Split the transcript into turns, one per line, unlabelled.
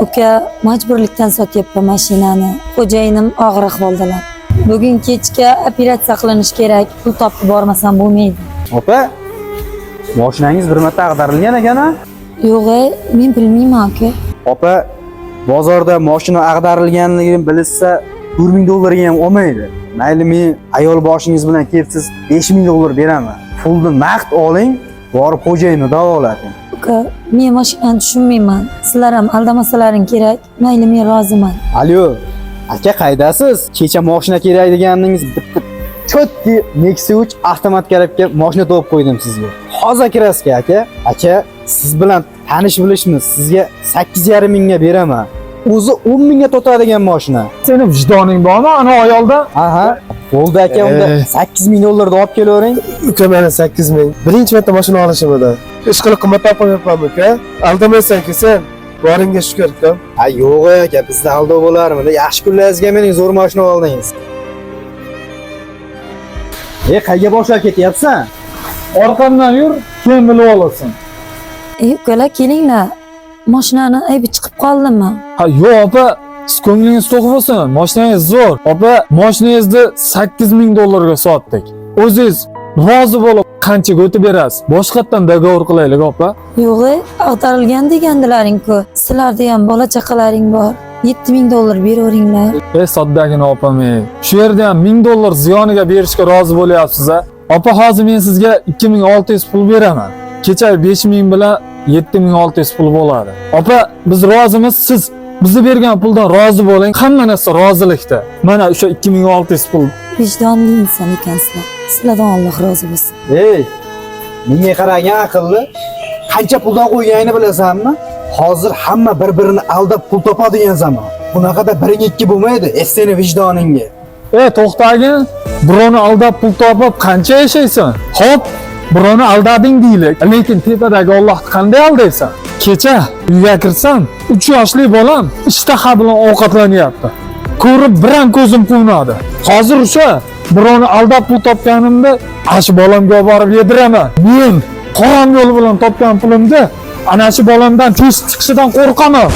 Uka, majburlikdan sotyapman mashinani. Xo'jayinim og'ir ahvoldalar. Bugun kechga operatsiya qilinish kerak. Pul topib bormasam bo'lmaydi.
Opa, moshinangiz bir marta ag'darilgan ekan a?
Yo'q, men bilmayman, aka.
Opa, bozorda moshina ag'darilganligini bilishsa, 4000 dollarga ham olmaydi. Mayli, men ayol boshingiz bilan kelibsiz, 5000 dollar beraman. Pulni naqd oling, borib xo'jayinni davolating.
Uka, men mashinani tushunmayman. Sizlar ham aldamasalaring kerak. Mayli, men roziman.
Alo, aka qaydasiz? Kecha moshina kerak deganingiz bitta cho'tki Nexia 3 avtomat karabka moshina topib qo'ydim sizga. Hozir kirasizga aka. Aka, siz bilan tanish bilishmiz. Sizga 8,5 mingga beraman. O'zi 10 mingga totadigan moshina.
Seni vijdoning bormi ana ayolda?
Aha. Bo'ldi aka, unda 8000 dollarni olib kelavering.
Uka, mana 8000. Birinchi marta mashina olishim edi. Ish qilib qimmat olib qo'yapman, uka. Aldamaysan-ku sen. Boringga shukur, ukam.
Ha, yo'q aka, bizda aldov bo'larmidi? Yaxshi kunlaringizga mening zo'r mashina oldingiz. E, qayga boshlab ketyapsan?
Orqamdan yur, keyin bilib olasan.
Ey, ukalar, kelinglar. Mashinani aybi chiqib qoldimi?
Ha, yo'q opa, siz ko'nglingiz to'q bo'lsin. Mashinangiz zo'r. Opa, mashinangizni 8000 dollarga sotdik. O'zingiz rozi bo'lib qanchaga o'tib berasiz? Boshqatdan договор qilaylik, opa.
Yo'q, ag'darilgan degandilaring-ku. Sizlarda ham bola chaqalaring bor. 7000 dollar beraveringlar.
Ey soddagina opam, ey. Shu yerda ham 1000 dollar ziyoniga berishga rozi bo'lyapsiz a? Opa, hozir men sizga 2600 pul beraman. Kecha 5000 bilan 7600 pul bo'ladi. Opa, biz rozimiz, siz bizni bergan puldan rozi bo'ling. Hamma narsa rozilikda. Mana o'sha 2600 pul.
Vijdonli inson ekansizlar. Sizlardan Alloh rozi bo'lsin.
Ey, menga qaragan aqlli, qancha puldan qo'yganingni bilasanmi? Hozir hamma bir-birini aldab pul topadigan zamon. Bunaqada biring ikki bo'lmaydi, es seni vijdoningga.
Ey, to'xtagin. Birovni aldab pul topib qancha yashaysan? Xo'p, birovni aldading deylik, lekin tepadagi Allohni qanday aldaysan? Kecha uyga kirsam, 3 yoshli bolam ishtaha bilan ovqatlanyapti. Ko'rib biram ko'zim quvnadi. Hozir o'sha birovni aldab pul topganimda ana shu bolamga olib borib yediraman. Men harom yo'l bilan topgan pulimni ana shu bolamdan teshib chiqishidan qo'rqaman.